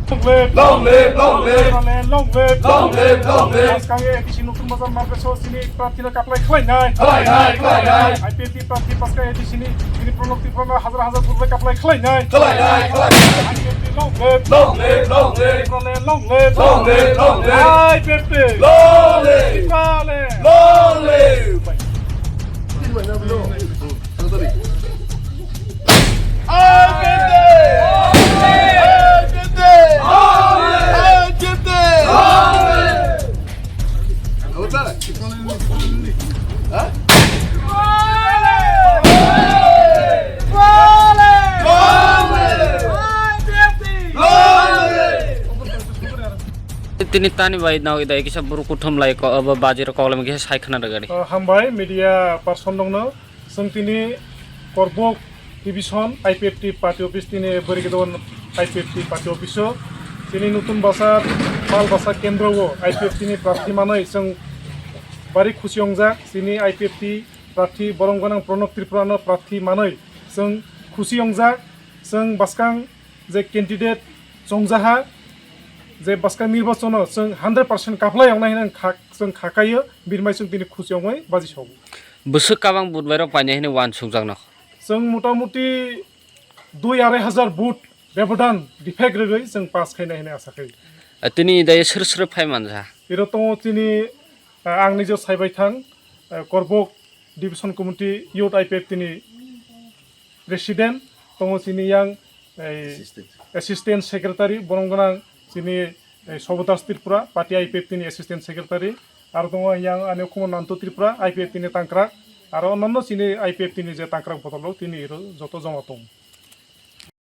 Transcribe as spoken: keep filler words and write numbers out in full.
Long live, long live, long live. Long live, long live, long live. Paskang A D C Nutun Bazar market so chini prarthi no kaplai khlainai. Khlainai, khlainai. I P F T prarthi Paskang A D C ni chini Pranab Tripura no hazar hazar vote bai kaplai khlainai. Khlainai, khlainai. I P F T long live. Long live, long live. Tipraland long live. Long live, long live. I P F T. Long live. Tipraland. Long live. Tini tani bai nao ida kisa buru kuthum lai ko abo bajir ko lem kisa sai khna da gari. Hambai media person dongno. Chwng tini Korbok division I P F T party office tini bwrwi gede I P F T party office o chini Nutun Bazar, Pal Bazar kendro o I P F T ni prarthi manwi chwng bari khusi wngjak. Chini I P F T prarthi borom gwnang Pranab Tripura no prarthi manwi chwng khusi wngjak. Chwng bwskang je candidate chongjaha je bwskang nirbachon o chwng hundred percent kaplai wngnai hinwi kha-, chwng kha kaio, birmai chwng tini khusi wngwi baji sogo. Bwswk kabang vote bai rok painai hinwi uansukjakno. Chwng motamuti dui arai hazar vote bebodan defect rwgwi chwng pass khainai hinwi asa khaio. Eh, tini dai sir sir phai manja. Iro tongo tini, eh, ang nijo saibai thang, eh, Korbok Division Committee Youth I P F T ni President, tongo chini yang, eh, Assistant. Assistant Secretary, borom gwnang chini, eh, Sobodas Tripura, party I P F T ni Assistant Secretary, aro tongo yang ani khumon Nanto Tripura, I P F T ni tangkrak, aro onno chini I P F T ni je tangkrak bodol rok tini iro joto joma tongo.